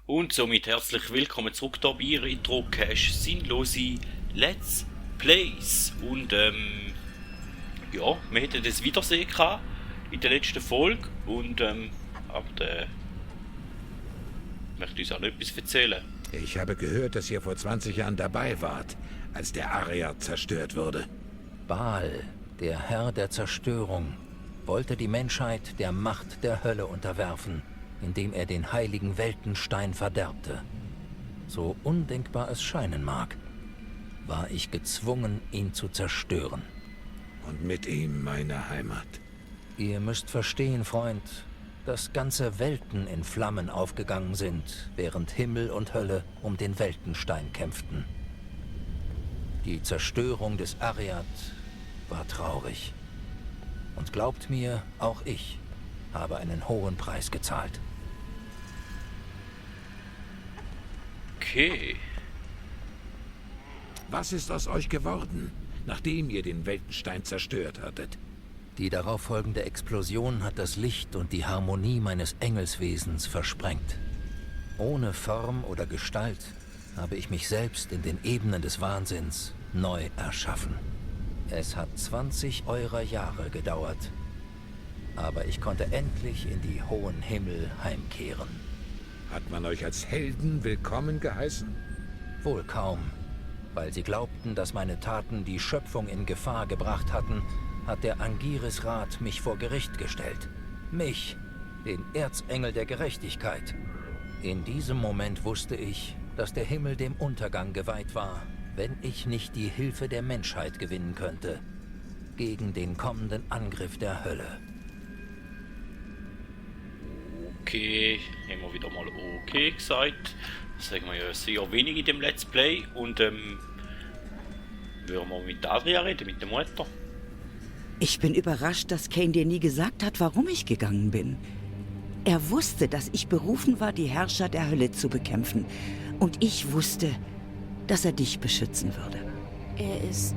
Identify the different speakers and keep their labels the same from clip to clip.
Speaker 1: Und somit herzlich willkommen zurück hier bei Ihrer Intro Cash Sinnlose Let's Plays. Und ja, wir hätten das Wiedersehen gehabt in der letzten Folge und aber der möchte uns auch noch etwas erzählen.
Speaker 2: Ich habe gehört, dass ihr vor 20 Jahren dabei wart, als der Ariad zerstört wurde.
Speaker 3: Baal, der Herr der Zerstörung, wollte die Menschheit der Macht der Hölle unterwerfen, indem er den heiligen Weltenstein verderbte. So undenkbar es scheinen mag, war ich gezwungen, ihn zu zerstören.
Speaker 2: Und mit ihm meine Heimat.
Speaker 3: Ihr müsst verstehen, Freund, dass ganze Welten in Flammen aufgegangen sind, während Himmel und Hölle um den Weltenstein kämpften. Die Zerstörung des Ariad war traurig. Und glaubt mir, auch ich habe einen hohen Preis gezahlt.
Speaker 1: Okay.
Speaker 2: Was ist aus euch geworden, nachdem ihr den Weltenstein zerstört hattet?
Speaker 3: Die darauffolgende Explosion hat das Licht und die Harmonie meines Engelswesens versprengt. Ohne Form oder Gestalt habe ich mich selbst in den Ebenen des Wahnsinns neu erschaffen. Es hat 20 eurer Jahre gedauert, aber ich konnte endlich in die hohen Himmel heimkehren.
Speaker 2: Hat man euch als Helden willkommen geheißen?
Speaker 3: Wohl kaum. Weil sie glaubten, dass meine Taten die Schöpfung in Gefahr gebracht hatten, hat der Angiris-Rat mich vor Gericht gestellt. Mich, den Erzengel der Gerechtigkeit. In diesem Moment wusste ich, dass der Himmel dem Untergang geweiht war, wenn ich nicht die Hilfe der Menschheit gewinnen könnte, gegen den kommenden Angriff der Hölle.
Speaker 1: Okay, haben wir wieder mal okay gesagt. Das sagen wir ja sehr wenig in dem Let's Play. Und würden wir mit Adria reden, mit der Mutter.
Speaker 4: Ich bin überrascht, dass Kane dir nie gesagt hat, warum ich gegangen bin. Er wusste, dass ich berufen war, die Herrscher der Hölle zu bekämpfen. Und ich wusste, dass er dich beschützen würde.
Speaker 5: Er ist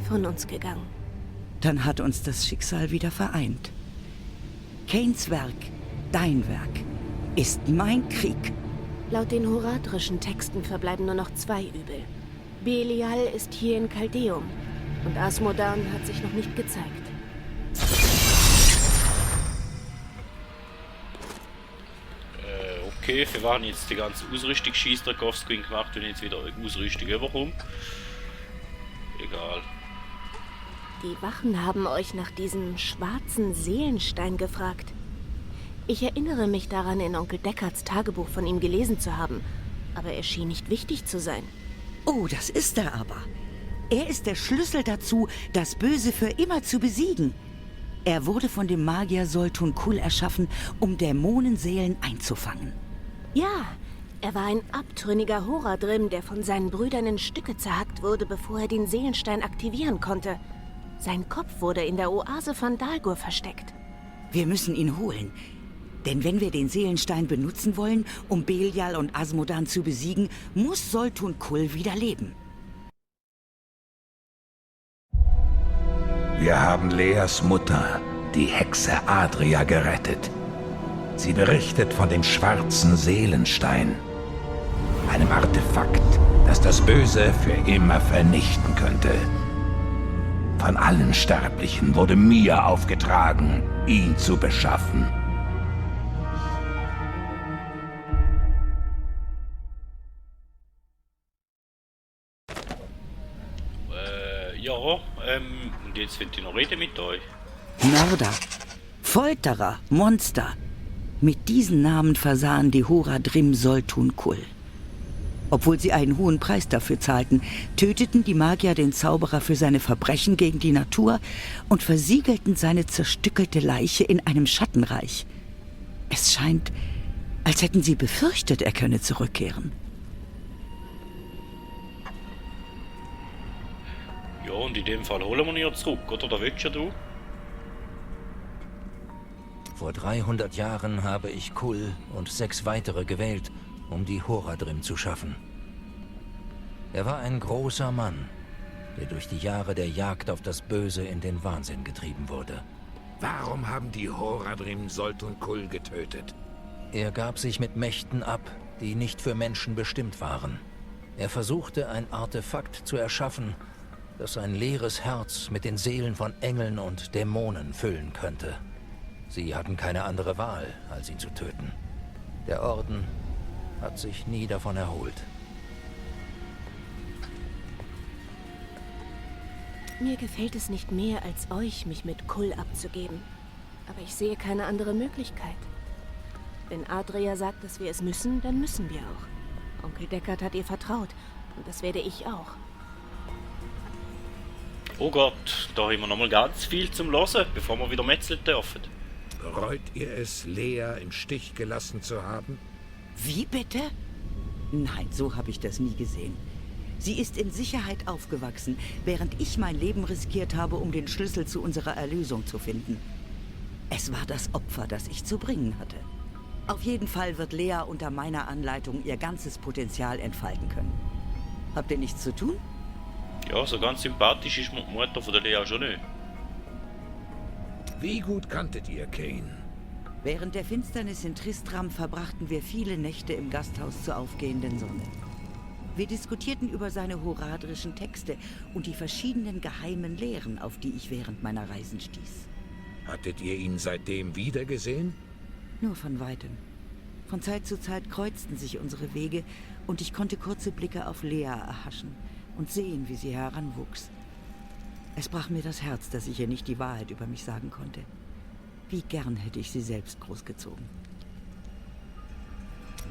Speaker 5: von uns gegangen.
Speaker 4: Dann hat uns das Schicksal wieder vereint. Kanes Werk, dein Werk, ist mein Krieg.
Speaker 5: Laut den horadrischen Texten verbleiben nur noch 2 Übel. Belial ist hier in Kaldeum und Asmodan hat sich noch nicht gezeigt.
Speaker 1: Okay, wir waren jetzt die ganze Ausrüstung Scheissdreck offscreen gemacht und jetzt wieder Ausrüstung überkommen. Egal.
Speaker 5: Die Wachen haben euch nach diesem schwarzen Seelenstein gefragt. Ich erinnere mich daran, in Onkel Deckards Tagebuch von ihm gelesen zu haben, aber er schien nicht wichtig zu sein.
Speaker 4: Oh, das ist er aber. Er ist der Schlüssel dazu, das Böse für immer zu besiegen. Er wurde von dem Magier Zoltun Kull erschaffen, um Dämonenseelen einzufangen.
Speaker 5: Ja, er war ein abtrünniger Horadrim, der von seinen Brüdern in Stücke zerhackt wurde, bevor er den Seelenstein aktivieren konnte. Sein Kopf wurde in der Oase von Dalgur versteckt.
Speaker 4: Wir müssen ihn holen. Denn wenn wir den Seelenstein benutzen wollen, um Belial und Asmodan zu besiegen, muss Zoltun Kull wieder leben.
Speaker 2: Wir haben Leas Mutter, die Hexe Adria, gerettet. Sie berichtet von dem schwarzen Seelenstein, einem Artefakt, das das Böse für immer vernichten könnte. Von allen Sterblichen wurde mir aufgetragen, ihn zu beschaffen.
Speaker 1: Ja, und jetzt will ich noch reden mit euch.
Speaker 4: Mörder, Folterer, Monster. Mit diesen Namen versahen die Horadrim Zoltun Kull. Obwohl sie einen hohen Preis dafür zahlten, töteten die Magier den Zauberer für seine Verbrechen gegen die Natur und versiegelten seine zerstückelte Leiche in einem Schattenreich. Es scheint, als hätten sie befürchtet, er könne zurückkehren.
Speaker 1: Ja, und in dem Fall holen wir ihn ja zurück, oder? Da willst ja du?
Speaker 3: Vor 300 Jahren habe ich Kull und 6 weitere gewählt, um die Horadrim zu schaffen. Er war ein großer Mann, der durch die Jahre der Jagd auf das Böse in den Wahnsinn getrieben wurde.
Speaker 2: Warum haben die Horadrim Zoltun Kull getötet?
Speaker 3: Er gab sich mit Mächten ab, die nicht für Menschen bestimmt waren. Er versuchte, ein Artefakt zu erschaffen, das sein leeres Herz mit den Seelen von Engeln und Dämonen füllen könnte. Sie hatten keine andere Wahl, als ihn zu töten. Der Orden hat sich nie davon erholt.
Speaker 5: Mir gefällt es nicht mehr, als euch, mich mit Kull abzugeben. Aber ich sehe keine andere Möglichkeit. Wenn Adria sagt, dass wir es müssen, dann müssen wir auch. Onkel Deckard hat ihr vertraut. Und das werde ich auch.
Speaker 1: Oh Gott, da haben wir nochmal ganz viel zum Hören, bevor wir wieder metzeln dürfen.
Speaker 2: Bereut ihr es, Lea im Stich gelassen zu haben?
Speaker 4: Wie bitte? Nein, so habe ich das nie gesehen. Sie ist in Sicherheit aufgewachsen, während ich mein Leben riskiert habe, um den Schlüssel zu unserer Erlösung zu finden. Es war das Opfer, das ich zu bringen hatte. Auf jeden Fall wird Lea unter meiner Anleitung ihr ganzes Potenzial entfalten können. Habt ihr nichts zu tun?
Speaker 1: Ja, so ganz sympathisch ist mir die Mutter von der Lea schon nicht.
Speaker 2: Wie gut kanntet ihr Kane?
Speaker 4: Während der Finsternis in Tristram verbrachten wir viele Nächte im Gasthaus zur aufgehenden Sonne. Wir diskutierten über seine horadrischen Texte und die verschiedenen geheimen Lehren, auf die ich während meiner Reisen stieß.
Speaker 2: Hattet ihr ihn seitdem wiedergesehen?
Speaker 4: Nur von weitem. Von Zeit zu Zeit kreuzten sich unsere Wege und ich konnte kurze Blicke auf Lea erhaschen und sehen, wie sie heranwuchs. Es brach mir das Herz, dass ich ihr nicht die Wahrheit über mich sagen konnte. Wie gern hätte ich sie selbst großgezogen.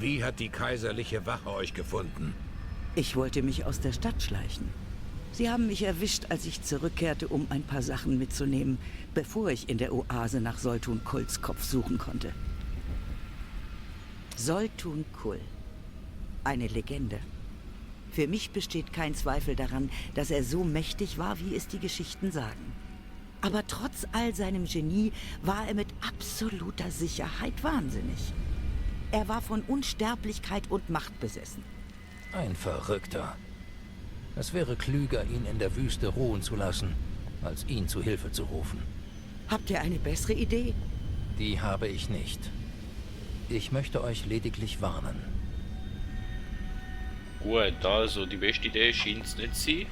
Speaker 2: Wie hat die kaiserliche Wache euch gefunden?
Speaker 4: Ich wollte mich aus der Stadt schleichen. Sie haben mich erwischt, als ich zurückkehrte, um ein paar Sachen mitzunehmen, bevor ich in der Oase nach Soltun Kulls Kopf suchen konnte. Soltun Kull. Eine Legende. Für mich besteht kein Zweifel daran, dass er so mächtig war, wie es die Geschichten sagen. Aber trotz all seinem Genie war er mit absoluter Sicherheit wahnsinnig. Er war von Unsterblichkeit und Macht besessen.
Speaker 3: Ein Verrückter. Es wäre klüger, ihn in der Wüste ruhen zu lassen, als ihn zu Hilfe zu rufen.
Speaker 4: Habt ihr eine bessere Idee?
Speaker 3: Die habe ich nicht. Ich möchte euch lediglich warnen.
Speaker 1: Gut, also die beste Idee scheint es nicht zu sein.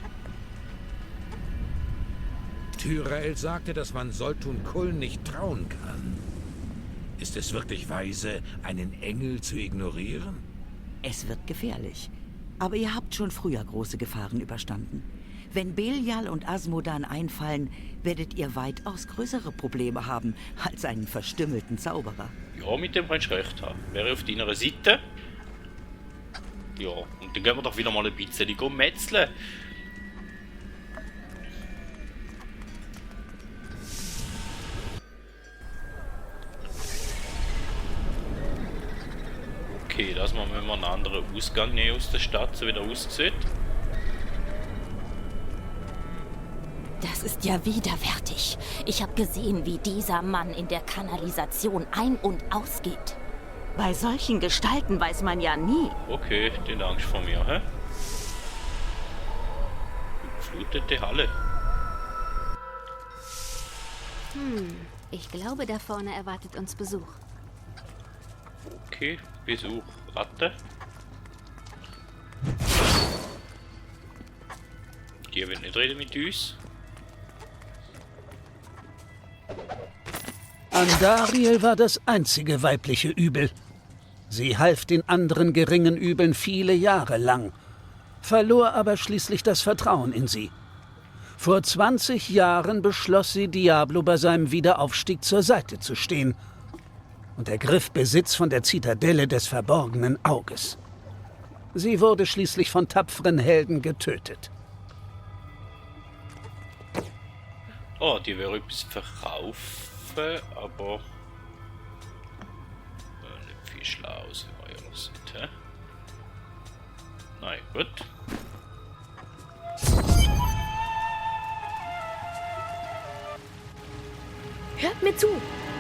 Speaker 2: Tyrael sagte, dass man Soltun Kull nicht trauen kann. Ist es wirklich weise, einen Engel zu ignorieren?
Speaker 4: Es wird gefährlich. Aber ihr habt schon früher große Gefahren überstanden. Wenn Belial und Asmodan einfallen, werdet ihr weitaus größere Probleme haben als einen verstümmelten Zauberer.
Speaker 1: Ja, mit dem kannst du recht haben. Wäre auf deiner Seite. Ja, und dann gehen wir doch wieder mal ein bisschen metzeln. Okay, dass wir wenn wir einen anderen Ausgang nehmen aus der Stadt, so wie der aussieht.
Speaker 6: Das ist ja widerwärtig. Ich habe gesehen, wie dieser Mann in der Kanalisation ein- und ausgeht.
Speaker 4: Bei solchen Gestalten weiß man ja nie.
Speaker 1: Okay, den Angst vor mir, hä? Geflutete Halle.
Speaker 5: Ich glaube, da vorne erwartet uns Besuch.
Speaker 1: Okay, Besuch. Ratte. Die will nicht reden mit uns.
Speaker 7: Andariel war das einzige weibliche Übel. Sie half den anderen geringen Übeln viele Jahre lang, verlor aber schließlich das Vertrauen in sie. Vor 20 Jahren beschloss sie, Diablo bei seinem Wiederaufstieg zur Seite zu stehen und ergriff Besitz von der Zitadelle des verborgenen Auges. Sie wurde schließlich von tapferen Helden getötet.
Speaker 1: Oh, die wäre etwas verkaufen, aber nicht viel schlau, wenn wir ehrlich sind, hä? Nein, gut.
Speaker 8: Hört mir zu,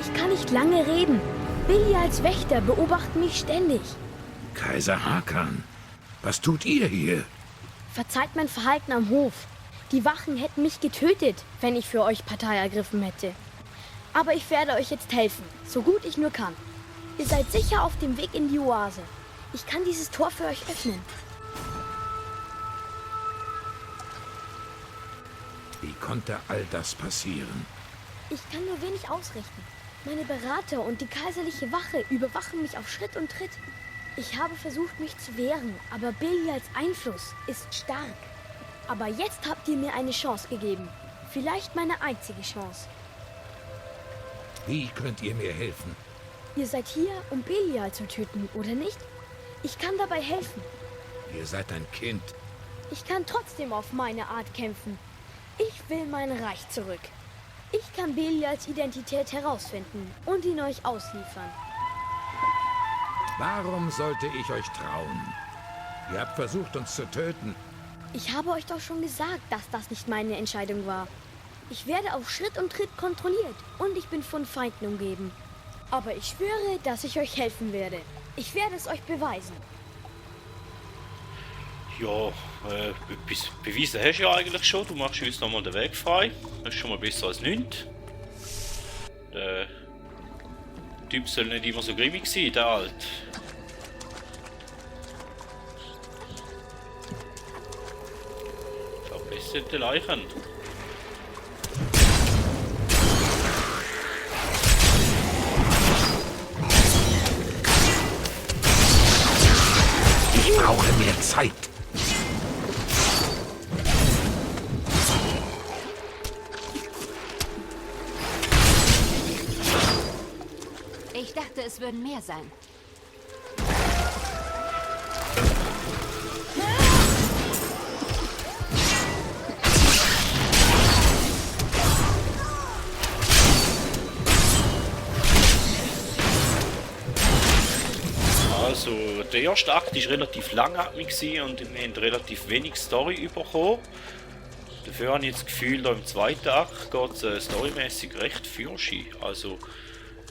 Speaker 8: ich kann nicht lange reden. Billy als Wächter beobachten mich ständig.
Speaker 2: Kaiser Hakan, was tut ihr hier?
Speaker 8: Verzeiht mein Verhalten am Hof. Die Wachen hätten mich getötet, wenn ich für euch Partei ergriffen hätte. Aber ich werde euch jetzt helfen, so gut ich nur kann. Ihr seid sicher auf dem Weg in die Oase. Ich kann dieses Tor für euch öffnen.
Speaker 2: Wie konnte all das passieren?
Speaker 8: Ich kann nur wenig ausrichten. Meine Berater und die kaiserliche Wache überwachen mich auf Schritt und Tritt. Ich habe versucht, mich zu wehren, aber Belials Einfluss ist stark. Aber jetzt habt ihr mir eine Chance gegeben. Vielleicht meine einzige Chance.
Speaker 2: Wie könnt ihr mir helfen?
Speaker 8: Ihr seid hier, um Belial zu töten, oder nicht? Ich kann dabei helfen.
Speaker 2: Ihr seid ein Kind.
Speaker 8: Ich kann trotzdem auf meine Art kämpfen. Ich will mein Reich zurück. Ich kann Belials Identität herausfinden und ihn euch ausliefern.
Speaker 2: Warum sollte ich euch trauen? Ihr habt versucht, uns zu töten.
Speaker 8: Ich habe euch doch schon gesagt, dass das nicht meine Entscheidung war. Ich werde auf Schritt und Tritt kontrolliert und ich bin von Feinden umgeben. Aber ich schwöre, dass ich euch helfen werde. Ich werde es euch beweisen.
Speaker 1: Ja, beweisen hast du ja eigentlich schon. Du machst uns nochmal den Weg frei. Das ist schon mal besser als nichts. Der Typ soll nicht immer so grimmig sein, der Alt. Verbesserte Leichen.
Speaker 2: Ich brauche mehr Zeit.
Speaker 6: Ich dachte, es würden mehr sein.
Speaker 1: Also, der erste Akt war relativ langatmig und wir haben relativ wenig Story bekommen. Dafür habe ich jetzt das Gefühl, da im zweiten Akt geht es storymäßig recht fürchi. Also,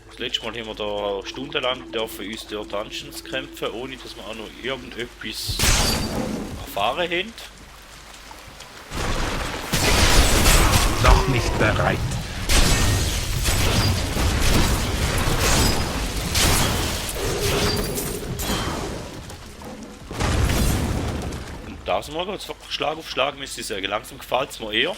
Speaker 1: das letzte Mal haben wir da stundenlang dürfen uns durch Dungeons kämpfen, ohne dass wir auch noch irgendetwas erfahren haben.
Speaker 2: Noch nicht bereit.
Speaker 1: Das mal geht es wirklich Schlag auf Schlag, müsste ich sagen. Langsam gefällt es mir eher.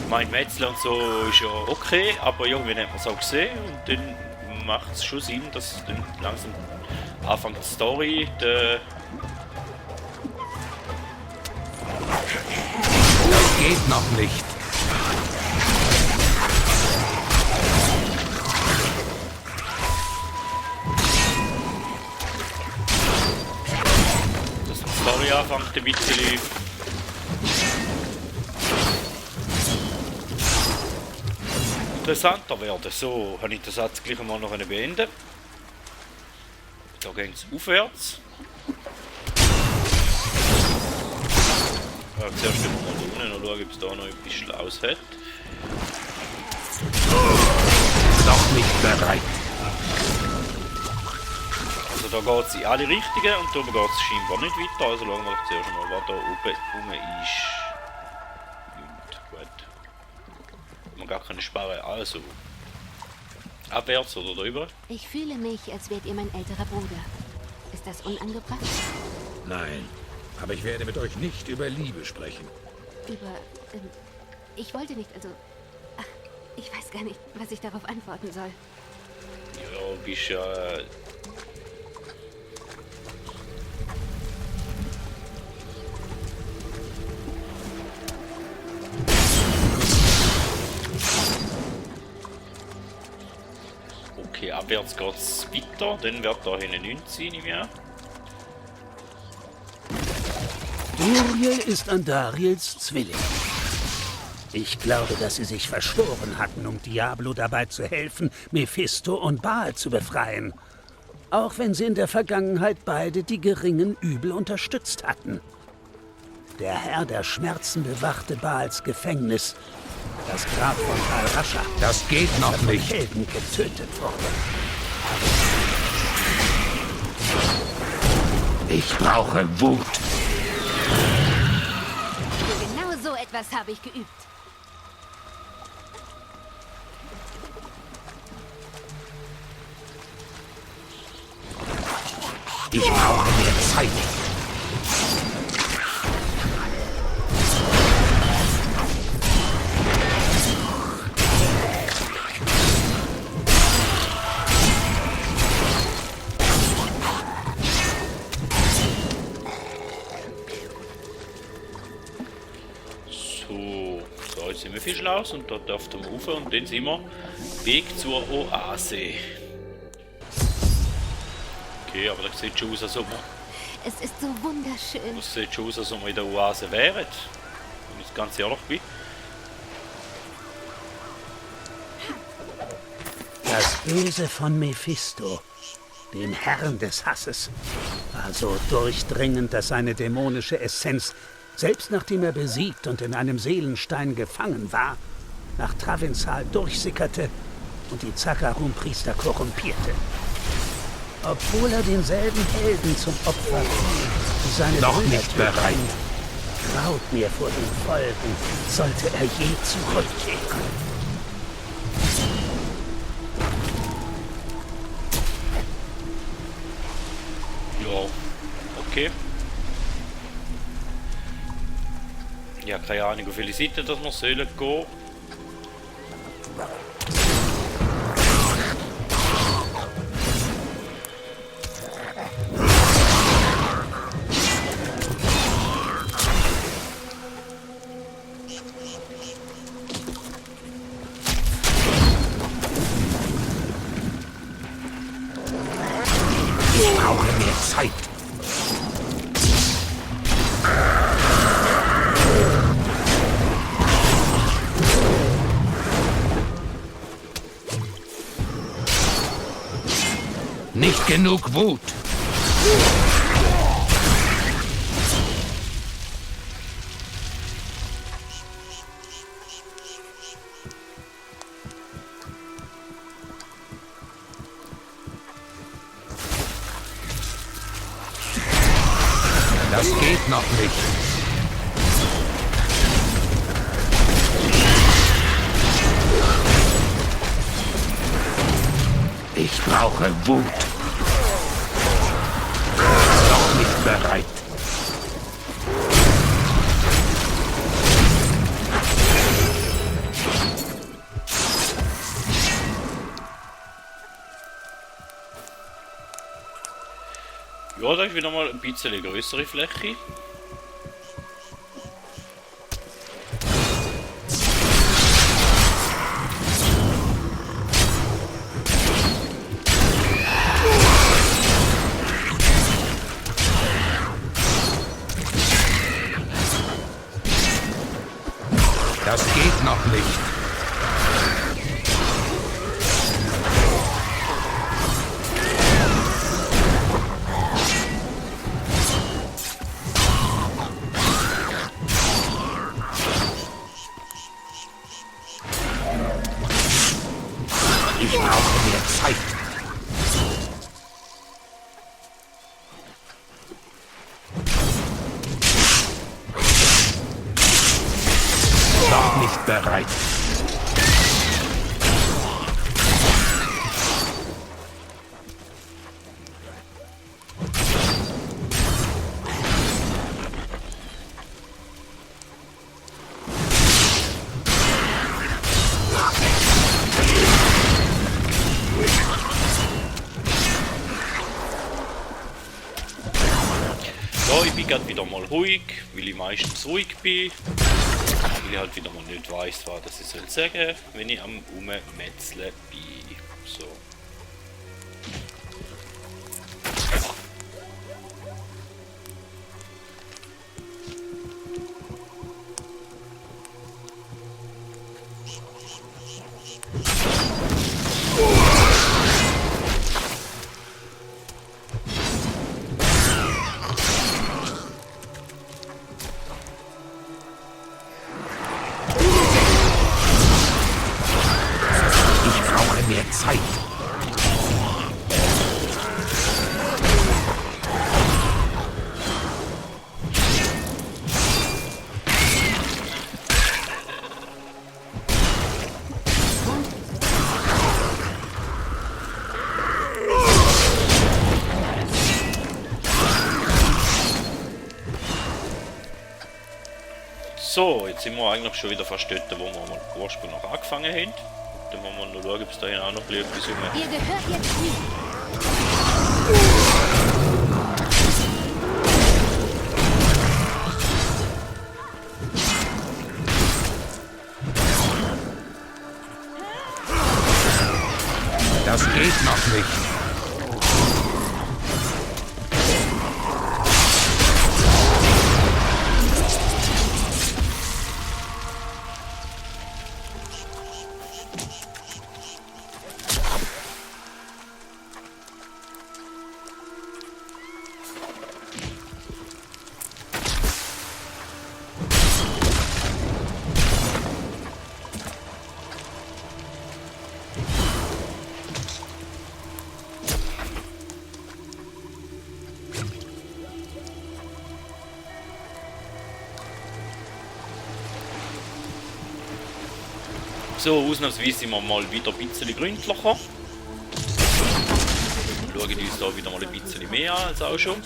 Speaker 1: Mein Metzel und so ist ja okay, aber irgendwie hat man es auch gesehen und dann macht es schon Sinn, dass dann langsam anfängt die Story,
Speaker 2: Das geht noch nicht.
Speaker 1: dass die Story anfängt ein bisschen interessanter werden. So habe ich den Satz gleich einmal noch beenden. Da geht es aufwärts. Ja, zuerst gehen wir mal unten und schauen, ob es da noch etwas Schlaues hat.
Speaker 2: Noch nicht bereit.
Speaker 1: Also da geht es in alle Richtungen und da geht es scheinbar nicht weiter. Also schauen wir doch zuerst mal, was da oben rum ist. Gut. Man gar keine Sperre. Also. Abwärts oder drüber?
Speaker 6: Ich fühle mich, als wärt ihr mein älterer Bruder. Ist das unangebracht?
Speaker 2: Nein, aber ich werde mit euch nicht über Liebe sprechen.
Speaker 6: Ich wollte nicht, also... Ach, ich weiß gar nicht, was ich darauf antworten soll.
Speaker 1: Ja, bist ja... Okay, abwärts geht's weiter, dann wird da hinten 19 im Jahr.
Speaker 7: Uriel ist Andariels Zwilling. Ich glaube, dass sie sich verschworen hatten, um Diablo dabei zu helfen, Mephisto und Baal zu befreien. Auch wenn sie in der Vergangenheit beide die geringen Übel unterstützt hatten. Der Herr der Schmerzen bewachte Baals Gefängnis, das Grab von Al-Rasha.
Speaker 2: Das geht noch
Speaker 7: von
Speaker 2: nicht.
Speaker 7: Helden getötet wurde.
Speaker 2: Ich brauche Wut.
Speaker 6: Das habe ich geübt.
Speaker 2: Ich brauche mehr Zeit.
Speaker 1: So, jetzt sind wir Fischlaus und dort auf dem Ufer und dann sind wir Weg zur Oase. Okay, aber das sieht schon aus, als ob wir,
Speaker 6: Es ist so wunderschön.
Speaker 1: das sieht schon aus, als ob wir in der Oase wären. Wenn ich ganz ehrlich bin.
Speaker 7: Das Böse von Mephisto, dem Herrn des Hasses, war so durchdringend, dass seine dämonische Essenz, selbst nachdem er besiegt und in einem Seelenstein gefangen war, nach Travinzal durchsickerte und die Zakarum-Priester korrumpierte. Obwohl er denselben Helden zum Opfer fiel, die seine
Speaker 2: Noch
Speaker 7: Brüder
Speaker 2: nicht bereit.
Speaker 7: töteten, graut mir vor den Folgen, sollte er je zurückkehren.
Speaker 1: Ja, okay. Ja, keine Ahnung, auf welche Seite dass wir sollen gehen.
Speaker 2: Ich brauche mehr Zeit. Nicht genug Wut. Das geht noch nicht. Ich brauche Wut. Noch nicht bereit.
Speaker 1: Ja, da ist wieder mal ein bisschen größere Fläche.
Speaker 2: Das geht noch nicht. Ich brauche mehr Zeit. Noch nicht bereit.
Speaker 1: Ja, ich bin gerade wieder mal ruhig, weil ich meistens ruhig bin. Weil ich halt wieder mal nicht weiss, was das ich soll sagen, wenn ich am Rummetzeln bin. So.
Speaker 2: Ich brauche mehr Zeit.
Speaker 1: So, jetzt sind wir eigentlich schon wieder fast dort, wo wir am Ursprung noch angefangen haben. Dann wollen wir noch schauen, ob es dahin auch noch ein bisschen etwas
Speaker 6: Ihr gehört jetzt mir.
Speaker 2: Das geht noch nicht.
Speaker 1: So, ausnahmsweise sind wir mal wieder ein bisschen gründlicher. Schauen uns da wieder mal ein bisschen mehr an als auch schon.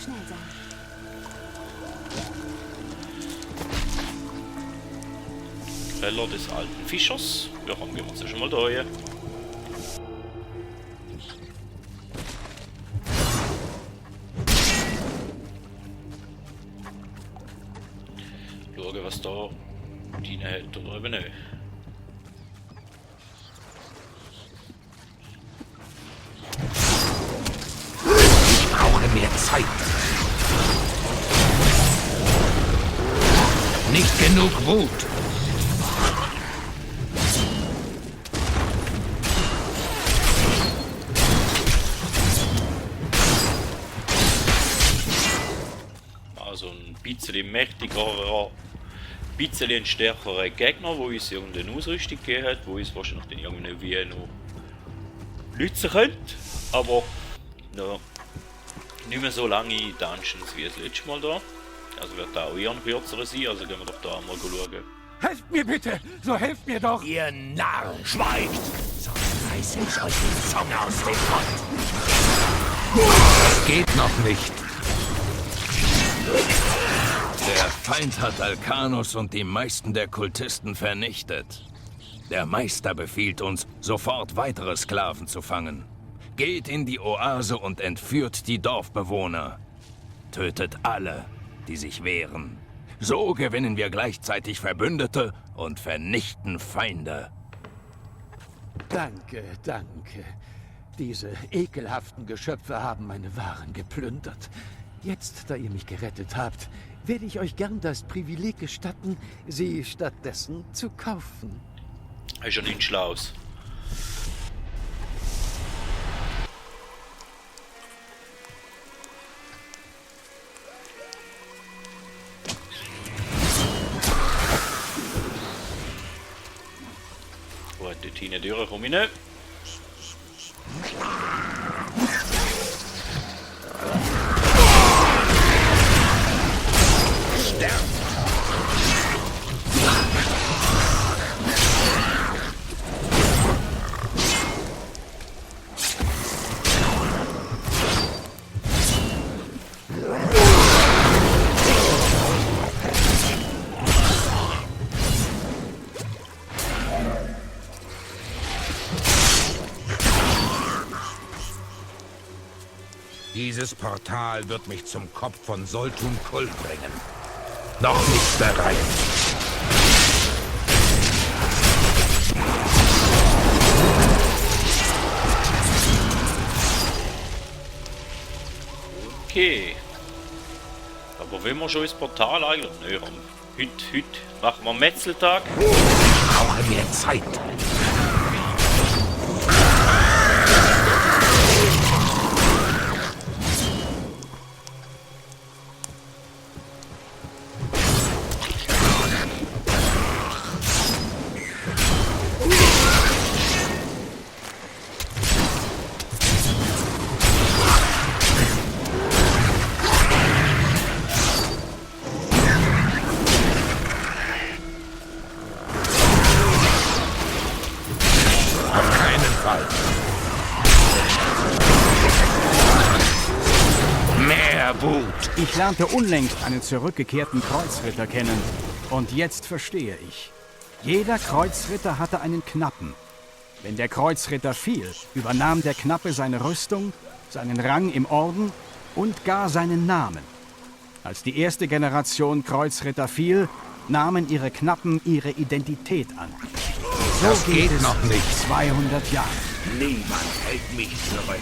Speaker 1: Keller des alten Fischers. Ja, komm, gehen wir uns schon mal da hin. Schauen, was da drin hat oder eben nicht.
Speaker 2: Mehr Zeit. Nicht genug Wut.
Speaker 1: Also ein bisschen mächtigerer, ein bisschen stärkerer Gegner, wo uns irgendeine Ausrüstung gegeben hat, wo uns wahrscheinlich dann irgendwie noch nützen könnte. Aber ja. Nicht mehr so lange Dungeons wie das letzte Mal da. Also wird da auch eher ein kürzerer sein, also gehen wir doch da mal schauen.
Speaker 9: Helft mir bitte! So helft mir doch!
Speaker 2: Ihr Narr, schweigt! Sonst reiße ich euch die Zunge aus dem Mund. Das geht noch nicht.
Speaker 10: Der Feind hat Alcanus und die meisten der Kultisten vernichtet. Der Meister befiehlt uns, sofort weitere Sklaven zu fangen. Geht in die Oase und entführt die Dorfbewohner. Tötet alle, die sich wehren. So gewinnen wir gleichzeitig Verbündete und vernichten Feinde.
Speaker 9: Danke, danke. Diese ekelhaften Geschöpfe haben meine Waren geplündert. Jetzt, da ihr mich gerettet habt, werde ich euch gern das Privileg gestatten, sie stattdessen zu kaufen.
Speaker 1: Das ist ja nicht Schlaues. Gut, dort hinten durch komme ich nicht.
Speaker 2: Dieses Portal wird mich zum Kopf von Zoltun Kull bringen. Noch nicht bereit.
Speaker 1: Okay. Aber wenn wir schon ins Portal eigentlich... Nö, heute machen wir einen Metzeltag.
Speaker 2: Ich brauche mehr Zeit.
Speaker 9: Ich lernte unlängst einen zurückgekehrten Kreuzritter kennen.
Speaker 11: Und jetzt verstehe ich. Jeder Kreuzritter hatte einen Knappen. Wenn der Kreuzritter fiel, übernahm der Knappe seine Rüstung, seinen Rang im Orden und gar seinen Namen. Als die erste Generation Kreuzritter fiel, nahmen ihre Knappen ihre Identität an. So
Speaker 2: Das geht
Speaker 11: es
Speaker 2: noch nicht.
Speaker 11: 200 Jahre.
Speaker 2: Niemand hält mich zurück.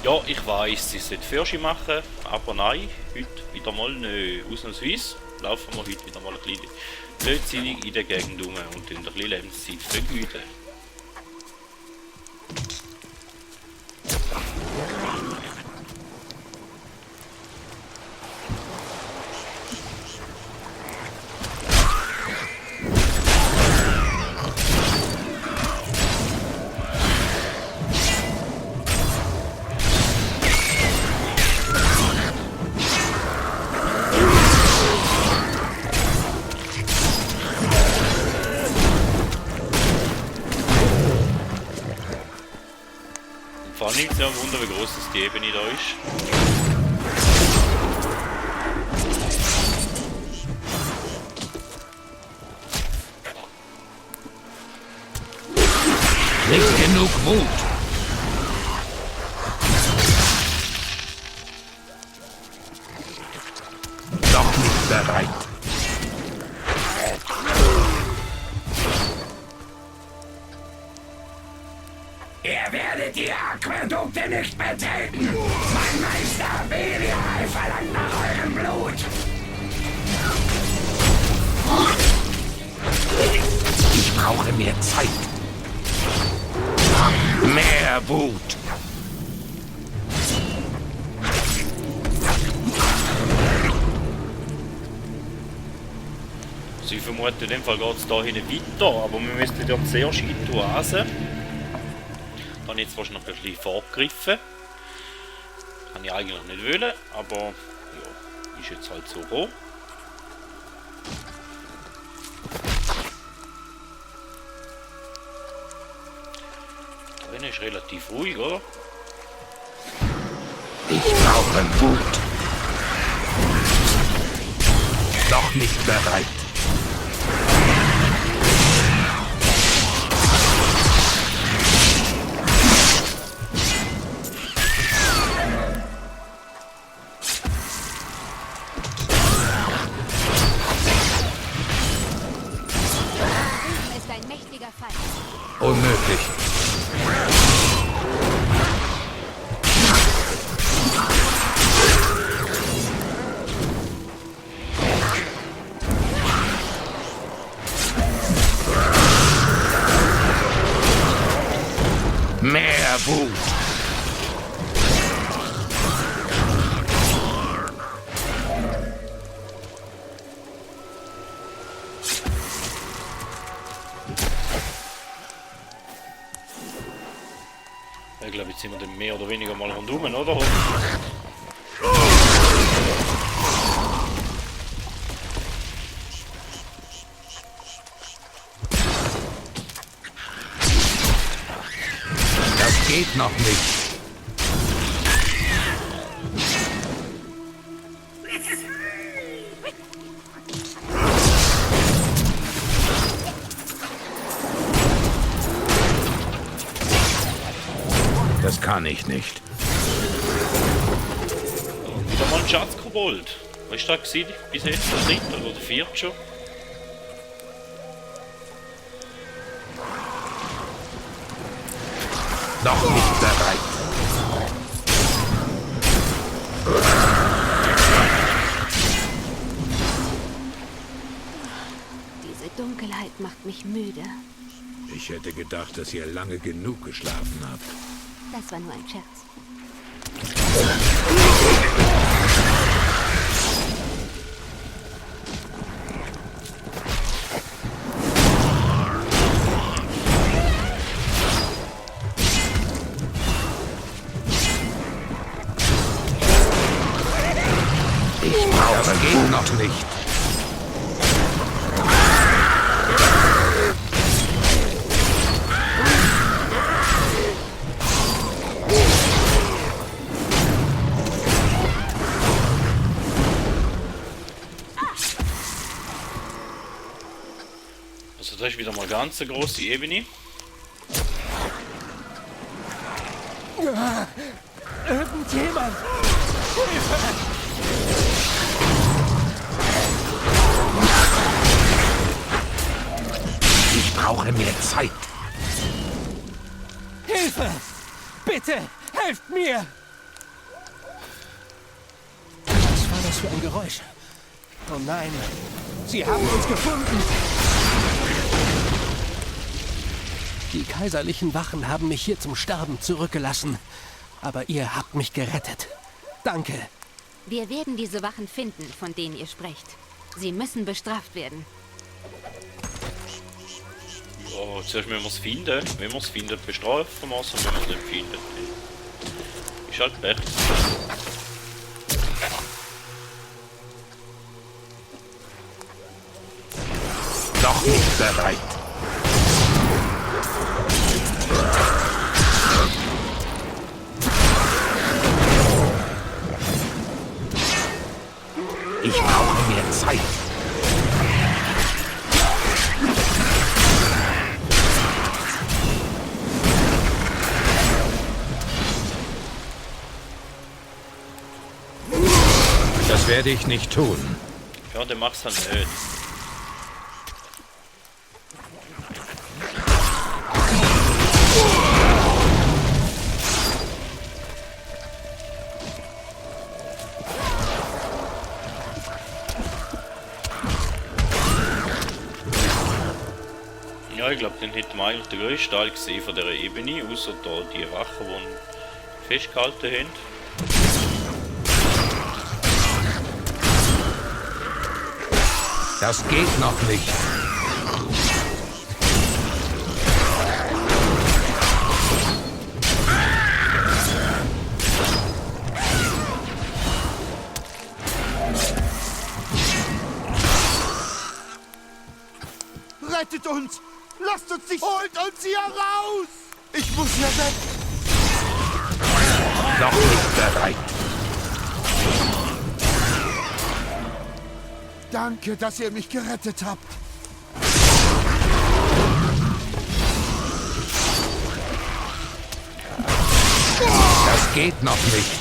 Speaker 1: Ja, ich weiss, ich sollte Fürsche machen, aber nein, heute wieder mal nicht. Ausnahmsweise laufen wir heute wieder mal ein bisschen blödsinnig in der Gegend rum und in der bisschen Lebenszeit vergeuden. Vor allem ist ja ein Wunder, wie groß das die Ebene da ist.
Speaker 2: Nicht genug Mut. Noch nicht bereit. Ihr werdet die Aquädukte nicht betreten. Mein Meister Belial verlangt nach eurem Blut. Ich brauche mehr Zeit. Mehr Wut.
Speaker 1: Also ich vermute, in dem Fall geht es da hinten weiter, aber wir müssten ja zuerst in die Oase. Da habe ich jetzt wahrscheinlich ein bisschen vorgegriffen. Kann ich eigentlich nicht wollen, aber ja, ist jetzt halt so gekommen. Da drinnen ist relativ ruhig, oder?
Speaker 2: Ich brauche Wut. Noch nicht bereit.
Speaker 6: Ist ein mächtiger Feind.
Speaker 2: Unmöglich. Mehr Wut.
Speaker 1: Ich glaube, jetzt sind wir dann mehr oder weniger mal rundum, oder?
Speaker 2: Das geht noch nicht. Das kann ich nicht.
Speaker 1: Wieder mal ein Schatzkobold. Was war das bis jetzt? Der dritte oder der vierte schon?
Speaker 2: Noch nicht bereit.
Speaker 5: Diese Dunkelheit macht mich müde.
Speaker 2: Ich hätte gedacht, dass ihr lange genug geschlafen habt.
Speaker 5: Das war nur ein Scherz.
Speaker 2: nicht.
Speaker 1: Also das ist wieder mal ganz eine grosse Ebene.
Speaker 9: Irgendjemand!
Speaker 2: Ich brauche mehr Zeit.
Speaker 9: Hilfe! Bitte, helft mir!
Speaker 11: Was war das für ein Geräusch? Oh nein, sie haben uns gefunden! Die kaiserlichen Wachen haben mich hier zum Sterben zurückgelassen. Aber ihr habt mich gerettet. Danke.
Speaker 6: Wir werden diese Wachen finden, von denen ihr sprecht. Sie müssen bestraft werden.
Speaker 1: Ja, zuerst müssen wir es finden. Wenn wir es finden, bestrafen wir es. Und wenn wir es nicht finden, dann ist halt Pech.
Speaker 2: Noch nicht bereit. Ich brauche mehr Zeit. Das werde ich nicht tun.
Speaker 1: Ja, der macht's dann nicht. Ja, ich glaube, den hätten wir eigentlich den größten Teil gesehen von dieser Ebene, außer da die Wachen, die ihn festgehalten haben.
Speaker 2: Das geht noch nicht.
Speaker 9: Rettet uns! Lasst uns nicht... Holt uns hier raus! Ich muss hier weg!
Speaker 2: Noch nicht bereit.
Speaker 9: Danke, dass ihr mich gerettet habt.
Speaker 2: Das geht noch nicht.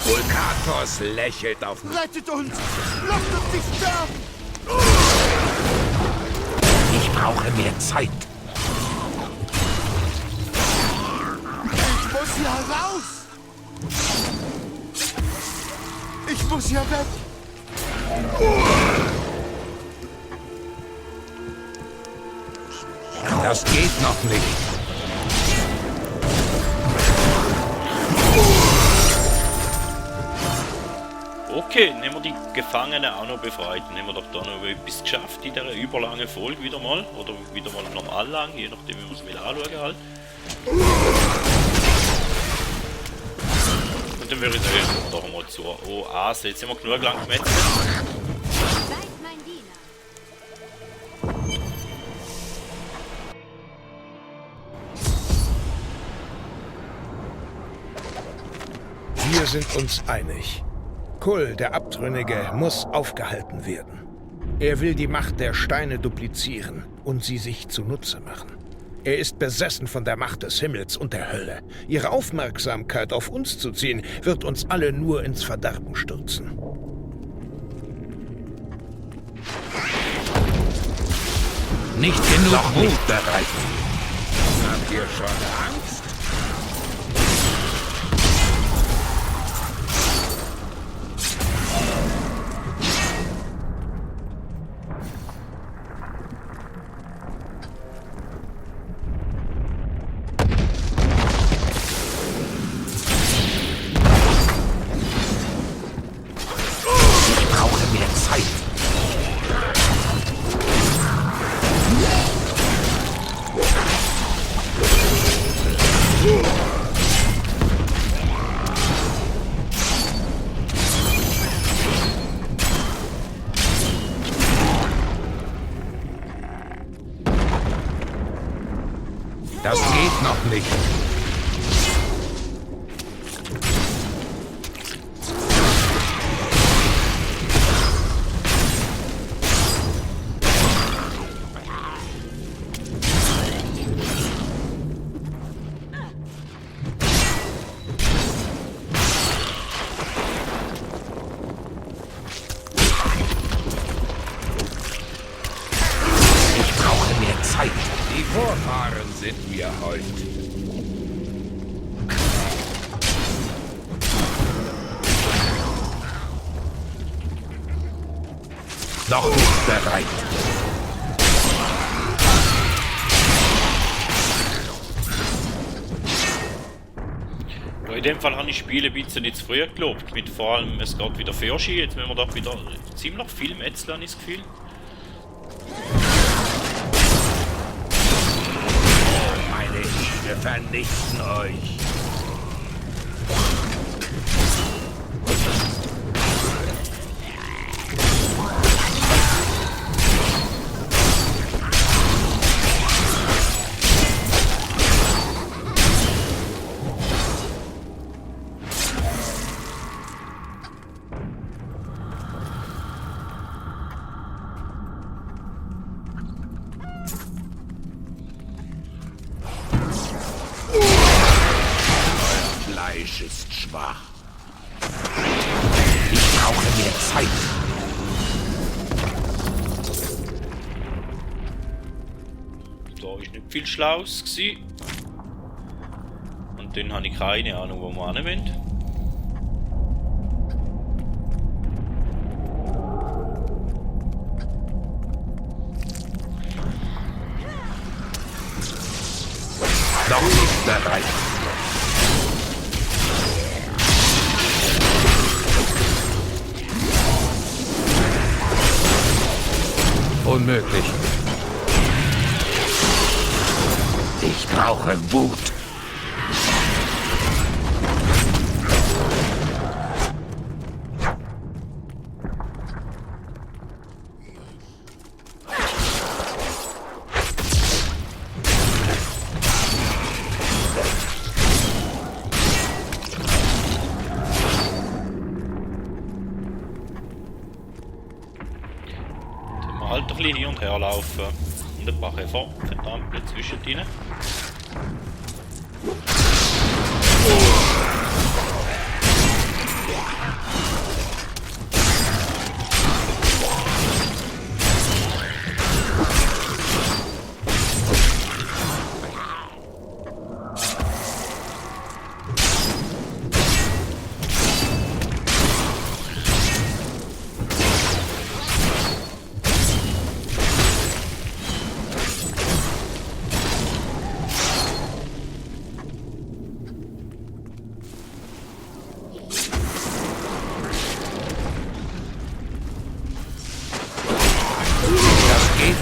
Speaker 2: Vulkatos lächelt auf mich.
Speaker 9: Rettet uns! Lasst uns nicht sterben!
Speaker 2: Ich brauche mehr Zeit.
Speaker 9: Ich muss hier raus! Ich muss hier weg!
Speaker 2: Das geht noch nicht.
Speaker 1: Okay, nehmen wir die Gefangenen auch noch befreit. Dann haben wir doch da noch etwas geschafft in dieser überlangen Folge wieder mal. Oder wieder mal normal lang, je nachdem wie man es will anschauen halt. Und dann würde ich sagen, doch mal zur Oase. Jetzt sind wir genug lang gemetzelt.
Speaker 6: Seid mein Diener.
Speaker 12: Wir sind uns einig. Kull, der Abtrünnige, muss aufgehalten werden. Er will die Macht der Steine duplizieren und sie sich zunutze machen. Er ist besessen von der Macht des Himmels und der Hölle. Ihre Aufmerksamkeit auf uns zu ziehen, wird uns alle nur ins Verderben stürzen.
Speaker 2: Nicht genug noch Mut bereit. Habt ihr schon Angst? Das geht noch nicht. Die Vorfahren sind mir hold. Noch nicht bereit.
Speaker 1: Ja, in dem Fall habe ich Spiele ein bisschen nicht zu früh gelobt. Mit vor allem, es geht wieder Führerschein. Jetzt müssen wir doch wieder ziemlich viel metzeln, habe ich das Gefühl.
Speaker 2: Meine Hiebe vernichten euch. Fleisch ist schwach. Ich brauche mehr Zeit.
Speaker 1: Da ist nicht viel Schlaues gewesen. Und dann habe ich keine Ahnung, wo wir hin wollen.
Speaker 2: Noch nicht bereit. Unmöglich. Ich brauche Wut.
Speaker 1: Halt ein bisschen hier und her laufen und ein paar Käfer vertrampeln zwischen ihnen.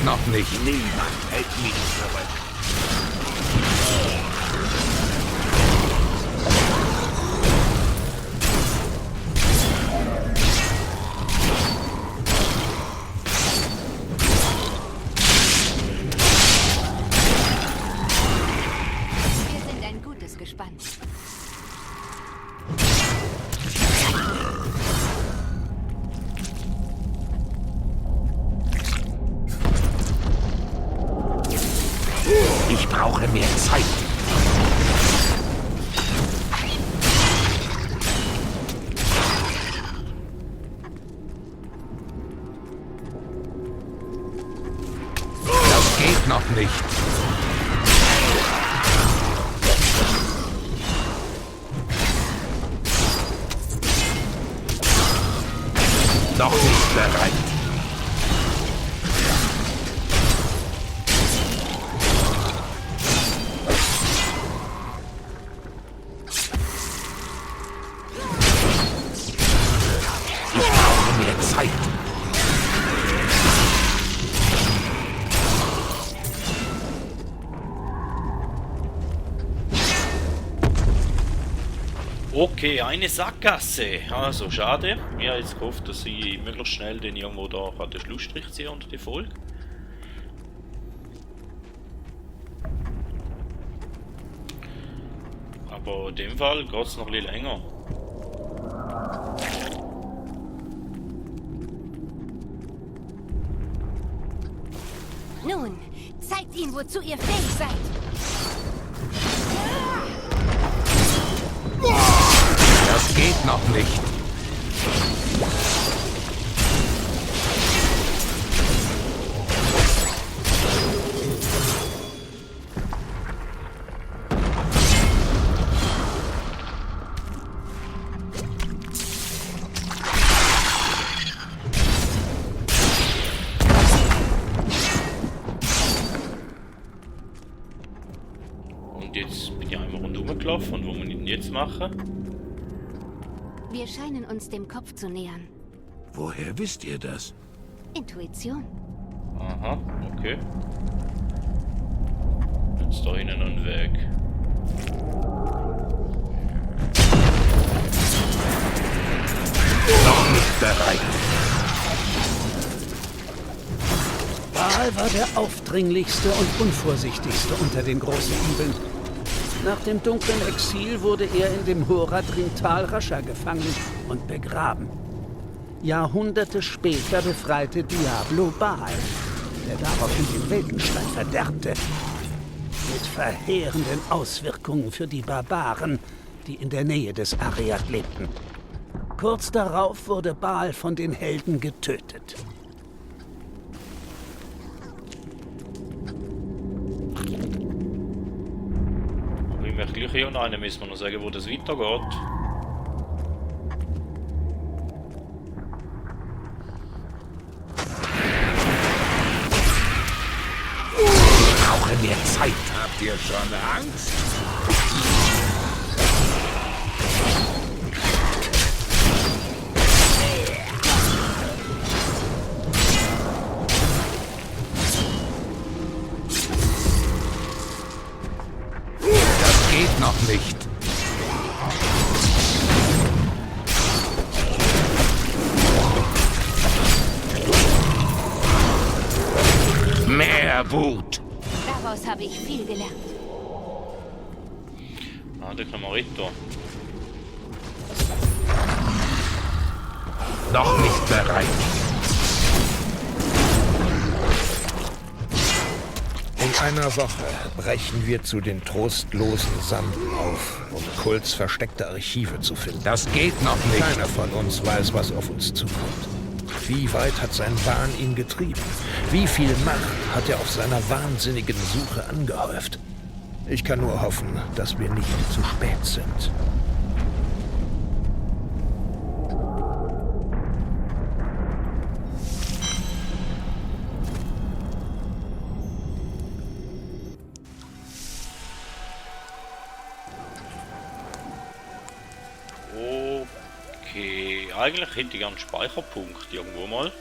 Speaker 2: Noch nicht. Niemand hält mich zurück.
Speaker 13: Wir sind ein gutes Gespann.
Speaker 2: Ich brauche mehr Zeit. Das geht noch nicht. Noch nicht bereit. Zeit.
Speaker 1: Okay, eine Sackgasse. Also, schade. Ich habe jetzt gehofft, dass ich möglichst schnell den irgendwo da den Schlussstrich ziehe unter die Folge. Aber in dem Fall geht es noch ein bisschen länger.
Speaker 13: Nun, zeigt ihnen, wozu ihr fähig seid.
Speaker 2: Das geht noch nicht.
Speaker 1: Und jetzt bin ich einmal rundherum gelaufen. Und was muss ich denn jetzt machen?
Speaker 13: Wir scheinen uns dem Kopf zu nähern.
Speaker 2: Woher wisst ihr das?
Speaker 13: Intuition.
Speaker 1: Aha, okay. Jetzt da hinten einen Weg.
Speaker 2: Noch nicht bereit.
Speaker 7: Baal war der aufdringlichste und unvorsichtigste unter den großen Übeln. Nach dem dunklen Exil wurde er in dem Horadrim-Tal Rascha gefangen und begraben. Jahrhunderte später befreite Diablo Baal, der daraufhin den Weltenstein verderbte. Mit verheerenden Auswirkungen für die Barbaren, die in der Nähe des Ariad lebten. Kurz darauf wurde Baal von den Helden getötet.
Speaker 1: Aber ich möchte gleich hier und einen müssen wir noch sagen, wo das weitergeht.
Speaker 2: Ich brauche mehr Zeit. Habt ihr schon Angst? Das geht noch nicht. Mehr Wut.
Speaker 13: Daraus habe ich viel gelernt.
Speaker 1: Ah, da können wir weiter.
Speaker 2: Noch nicht bereit.
Speaker 12: In einer Woche brechen wir zu den trostlosen Sanden auf, um Kults versteckte Archive zu finden.
Speaker 2: Das geht noch nicht.
Speaker 12: Keiner von uns weiß, was auf uns zukommt. Wie weit hat sein Wahn ihn getrieben? Wie viel Macht hat er auf seiner wahnsinnigen Suche angehäuft? Ich kann nur hoffen, dass wir nicht zu spät sind.
Speaker 1: Okay, eigentlich hätte ich einen Speicherpunkt irgendwo mal.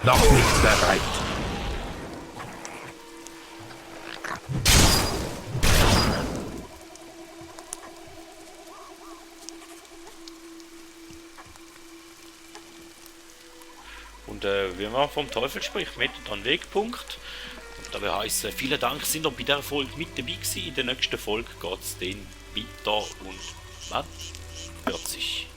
Speaker 2: Noch nicht bereit.
Speaker 1: Und wie man vom Teufel spricht, mit einem Wegpunkt. Und dabei heisst es, vielen Dank, sind ihr bei dieser Folge mit dabei gewesen. In der nächsten Folge geht es dann weiter und man hört sich.